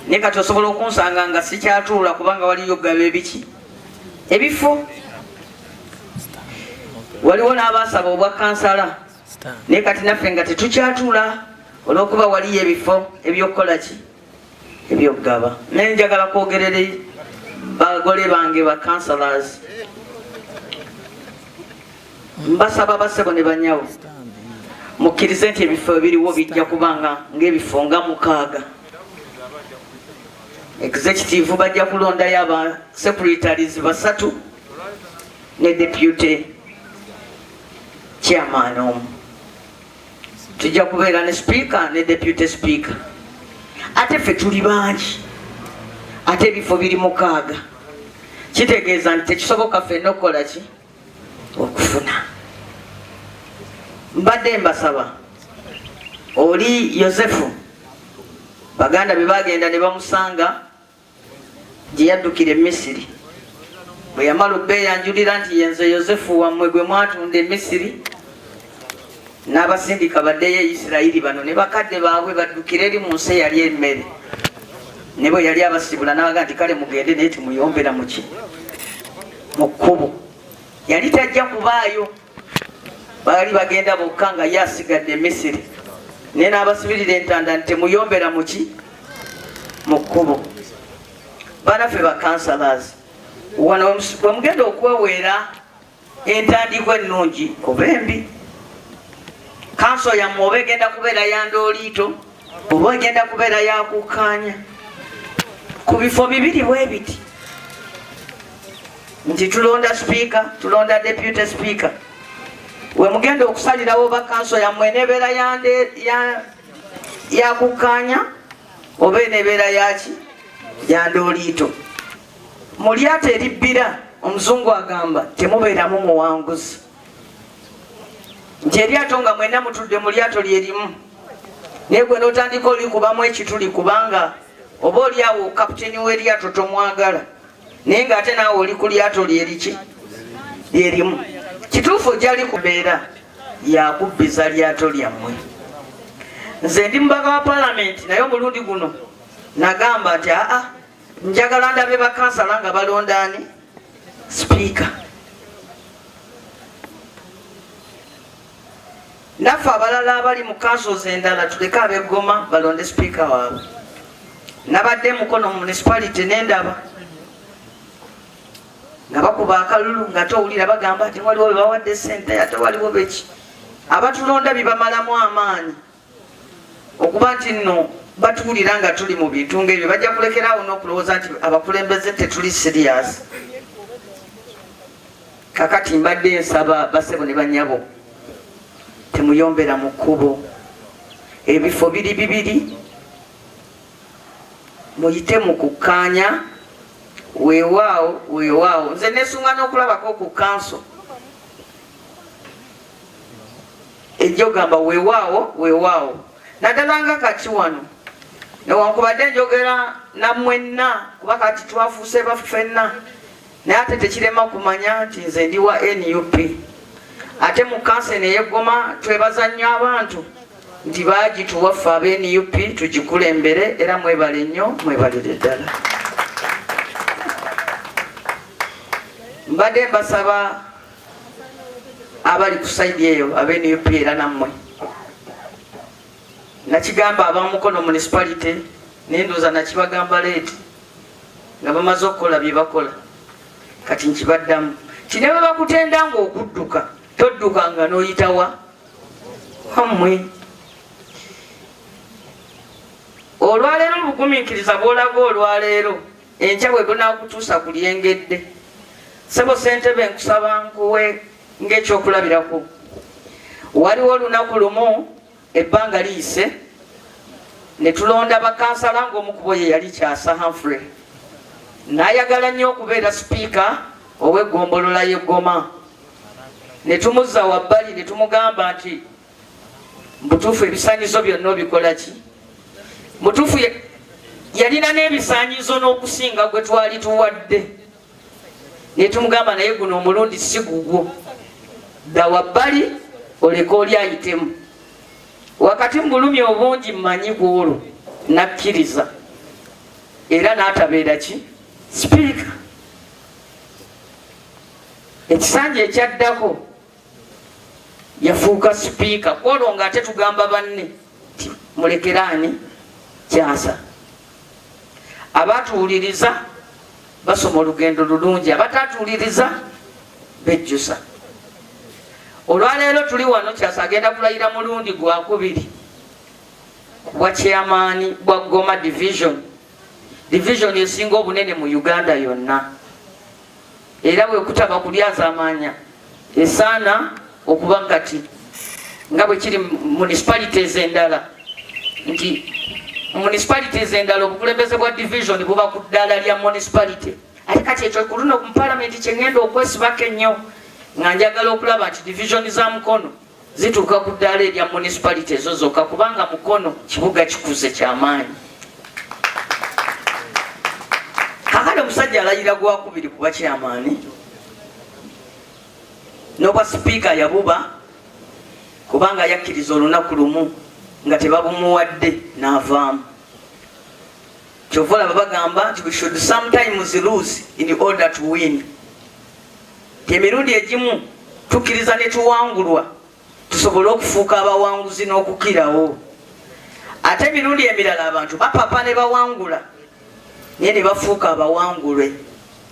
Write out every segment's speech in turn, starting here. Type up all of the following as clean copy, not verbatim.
Naye kati osobola okunsanga nga sikyatuula kubanga waliyo gaba ebiki ebifo. Waliwo n'abaasaba obwa kansala, naye kati naffe nga tetukyatuula olw'okuba waliyo ebifo ebyokukola ki ebyokugaba. Naye njagala kwogerere bagole bange ba councillors, mbasaba basebo ne banyawo mukkirize nti ebifo ebiriwo bijja kubanga ng'ebifo nga 6. Executive bajja kulondayo aba secretaries 3 ne deputy chairman omu. Tujja kubeera ne speaker ne deputy speaker. Ate ffe tuli bangi, ate ebifo biri 6, kitegeeza nti tekisoboka ffenna okukola ki okufuna. Mbadde mbasaba oli Yosefu baganda be bagenda ne bamusanga gye yaddukira e Misiri, bwe yamala obbeeyanjulira nti yenze Yosefu wammwe gwe mwatunda e Misiri, n'abasindika baddeyo e Isirayiri bano ne bakadde baabwe baddukire eri mu nsi eyali emmere. Ne bwe yali abasibula n'abaga nti kale mugende, naye temuyombera muki mu kkubo. Yali tajja kubaayo, baali bagenda bokka nga ye asigadde e Misiri, naye n'abasibirira entanda nti temuyombera muki mu kkubo. Banaffe ba councillors, wano bwe mugenda okweweera entandikwa ennungi oba embi, kanso yammwe oba egenda kubeera ya ndooliito oba egenda kubeera ya kukkaanya ku bifo bibiri bwe biti nti tulonda sipiika, tulonda deputy speaker. We mugenda okusalirawo oba kanso yammwe eneebeera ya kukkaanya oba eneebeera yaki ya ndooliito. Mu lyato eribbira omuzungu agamba temubeeramu muwanguzi, nti eryato nga mwenna mutudde mu lyato lye limu, naye gwe n'otandika olikubamu ekituli kubanga oba oli awo kapiteeni w'eryato tomwagala, naye ng'ate naawe oli ku lyato lyeriki lyerimu. Kituufu ojja likubeera yakubbiza lyato lyammwe. Nze ndi mubaka wa palamenti, naye omulundi guno nagamba nti aa njagala ndabe bakansala nga balonda ani sipiika. Naffe abalala abali mu councils endala tuleke ab'eggoma balonde sipiika waabwe. Nabadde Mukono mu municipality nendaba nga bakuba akalulu nga towulira bagamba ate waliwo be bawadde ssente, ate waliwo beki. Abatulonda bibamalamu amaanyi okuba nti nno batuwulira nga tuli mu bintu ng'ebyo, bajja kulekeraawo n'okulowooza nti abakulembeze tetuli serious. Kakati mbadde nsaba basebo ne banyabo temuyombera mu kkubo, ebifo biri bibiri, muyite mu kukkaanya. Weewaawo, weewaawo nze nesunga n'okulabako ku kanso ejja ogamba weewaawo, weewaawo, naddala nga kati wano newankubadde njogera nammwenna kuba kati twafuuse baffenna, naye ate tekirema kumanya nti nze ndi wa NUP. Ate mu kanso eno ey'eggoma twebaza nnyo abantu nti baagituwa ffe aba NUP tugikulembere, era mwebale nnyo, mwebalire ddala. Mbadde mbasaba abali ku sayidi eyo aba NUP era nammwe nakigamba aba Mukono municipality, naye ndowooza nakibagamba leeti nga bamaze okukola bye bakola, kati nkibaddamu nti ne bwe bakutenda ng'okudduka todduka nga n'oyitawa wammwe. Olwaleero obugumiikiriza bw'olaga olwaleero enkya bwe bunaakutuusa ku lyengedde. Ssebo ssentebe, nkusaba nkuwe ng'ekyokulabirako. Waliwo olunaku lumu ebbanga liyise ne tulonda bakansala ng'omu ku bo ye yali Kyasa Humphrey, n'ayagala nnyo okubeera sipiika ow'eggombolola y'e Goma. Ne tumuzza wabbali ne tumugamba nti mbutuufu ebisaanyizo byonna obikola ki? Mutuufu yalina n'ebisaanyizo n'okusinga gwe twali tuwadde. Ne tumugamba naye guno omulundi si gugwo, dda wabbali oleke oli ayitemu. Wakati mu bulumi obungi mmanyi ku olwo nakkiriza. Era n'atabeera ki sipiika. Ekisanja ekyaddako yafuuka sipiika, kwolwo ng'ate tugamba banne nti mulekeraani Kyasa. Abatuwuliriza basoma olugendo lulungi, abatatuwuliriza bejjusa. Olwaleero tuli wano, Kyasa agenda kulayira mulundi gwakubiri bwa chairman bwa Goma division, division esinga obunene mu Uganda yonna, era bwekutaba kulyazaamaanya esaana okuba kati nga bwe kiri municipalities endala, nti municipalities endala obukulembeze bwa division buba ku ddaala lya municipality. Ate kati ekyo ku luno mu palamenti kye ŋŋenda okwesibako ennyo, nga njagala okulaba nti division za Mukono zituuka ku ddaala erya municipality ezo zokka, kubanga Mukono kibuga kikuze kyamaanyi. Kakati omusajja alayira gwakubiri kuba kyamaani, n'obwa sipiika yabuba kubanga yakkiriza olunaku lumu nga tebabumuwadde n'avaamu. Kyova olaba bagamba nti we should sometimes lose in order to win. Emirundi egimu tukkiriza ne tuwangulwa tusobole okufuuka abawanguzi n'okukirawo. Ate emirundi emirala abantu bapapa ne bawangula naye ne bafuuka abawangulwe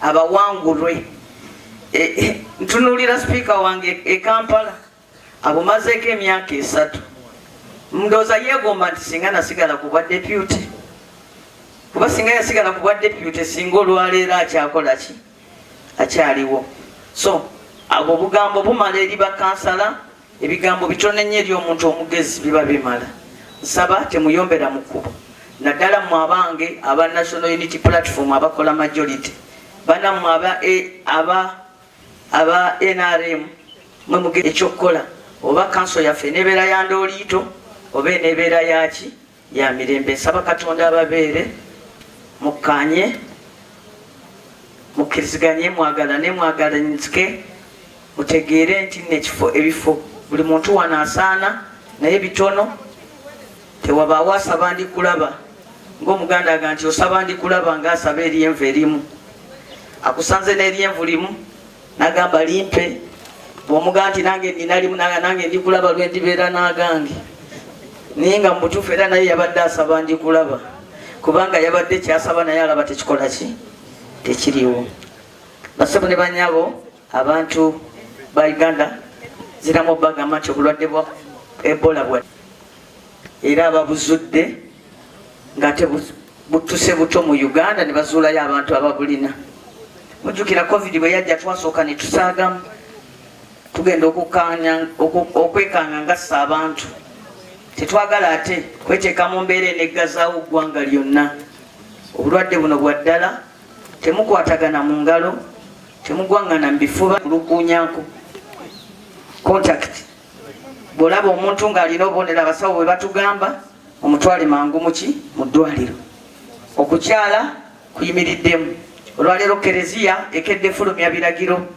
abawangulwe. Ntunuulira sipiika wange e Kampala, abumazeeko emyaka 3, ndowooza yeegomba nti singa nasigala ku bwa deputy, kuba singa yasigala ku bwa deputy singa olwaleero akyakola ki, akyaliwo. So abo obugambo bumala eri bakansala, ebigambo bitono ennyo eri omuntu omugezi biba bimala. Nsaba temuyombera mu kkubo, naddala mmwe abange aba National Unity Platform abakola majority, banammwe aba NRM, mwe muge ekyokukola, oba kanso yaffe eneebeera ya ndooliito oba eneebeera yaki ya mirembe. Nsaba Katonda ababeere, mukkaanye, mukkiriziganye, mwagalane, mwagalanyizike, mutegeere nti nekifo ebifo buli muntu wano asaana naye bitono. Tewabaawo asaba ndi kulaba, ng'Omuganda aga nti osaba ndi kulaba ng'asaba eryenvu erimu, akusanze n'eryenvu limu nagamba limpe, bw'omugaa nti nange nina limu, nange ndi kulaba lwe ndibeera n'agange, naye nga mu butuufu era naye yabadde asaba ndi kulaba, kubanga yabadde kyasaba naye alaba tekikola ki, tekiriwo. Basebo ne banyabo, abantu ba Uganda, ziramu bagamba nti obulwadde bwa Ebola bwa era ababuzudde ng'ate butuse buto mu Uganda ne bazuulayo abantu ababulina. Mujjukira COVID bwe yajja twasooka ne tusaagamu, tugenda okwekanga ngassa abantu, tetwagala ate kweteeka mu mbeera eneggazaawo ggwanga lyonna. Obulwadde buno bwa ddala, temukwatagana mu ngalo, temugwaŋŋana mu bifuba, kulukuunyanko contact. Bw'olaba omuntu ng'alina obubonero, abasawo bwe batugamba, omutwale mangu muki mu ddwaliro. Okukyala kuyimiriddemu. Olwaleero kereziya ekedde fulumya biragiro,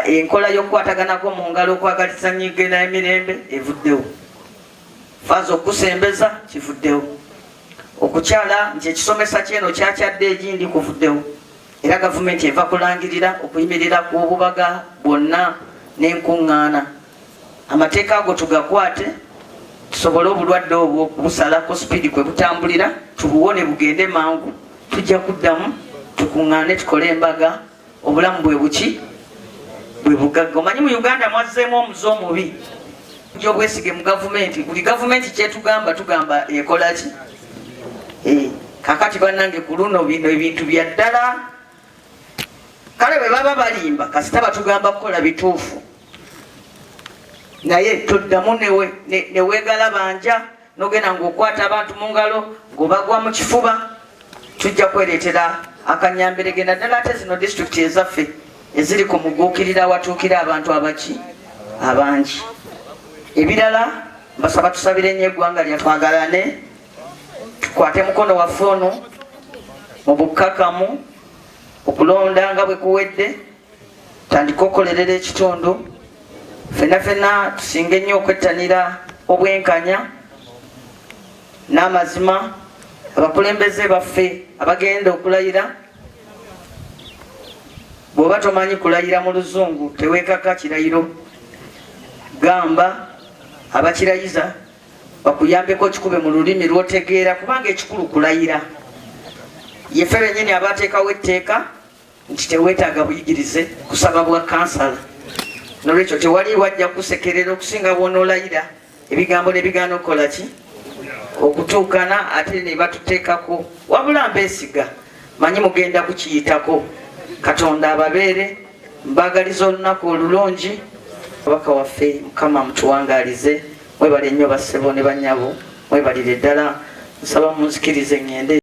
enkola y'okukwataganako mu ngalo okwagaliza nyigena emirembe evuddewo, faaza okusembeza kivuddewo, okukyala nti ekisomesa kyeno kyakyadde egindi kuvuddewo, era gavumenti eva kulangirira okuyimirira kw'obubaga bwonna n'enkuŋŋaana. Amateeka ago tugakwate tusobole obulwadde obwo okubusalako sipiidi kwe butambulira, tubuwone bugende mangu. Tujja kuddamu tukuŋŋaane tukole embaga. Obulamu bwe buki bwe bugagga. Omanyi mu Uganda mwazzeemu omuze omubi obwesige mu gavumenti, buli gavumenti kyetugamba tugamba ekola ki. Kakati bannange ku luno bino ebintu bya ddala. Kale bwe baba balimba kasita batugamba kukola bituufu, naye toddamu neweegalabanja nogenda ng'okwata abantu mu ngalo ng'obagwa mu kifuba. Tujja kwereetera akanyamberege, naddala ate zino disitulikiti ezaffe eziri ku muguukirira awatuukira abantu abaki abangi. Ebirala mbasaba tusabire nnyo eggwanga lya, twagalane, tukwate mukono waffe ono mu bukkakamu. Okulonda nga bwe kuwedde, tandika okukolerera ekitundu. Fenna fenna tusinge nnyo okwettanira obwenkanya n'amazima. Abakulembeze baffe abagenda okulayira, bw'oba tomanyi kulayira mu Luzungu, teweekaka kirayiro, gamba abakirayiza bakuyambeko kikube mu lulimi lw'otegeera, kubanga ekikulu kulayira. Yeffe bennyini abateekawo etteeka nti teweetaaga buyigirize kusaba bwa kansala, nolwekyo tewali wajja kusekerera okusinga bw'onoolayira ebigambo ne bigaana okukola ki okutuukana, ate ne batuteekako. Wabula mbeesiga, manyi mugenda kukiyitako. Katonda ababeere. Mbagaliza olunaku olulungi. Kabaka waffe, Mukama mutuwangaalize. Mwebale nnyo bassebo ne bannyabo, mwebalire ddala. Nsaba munzikirize ŋŋende.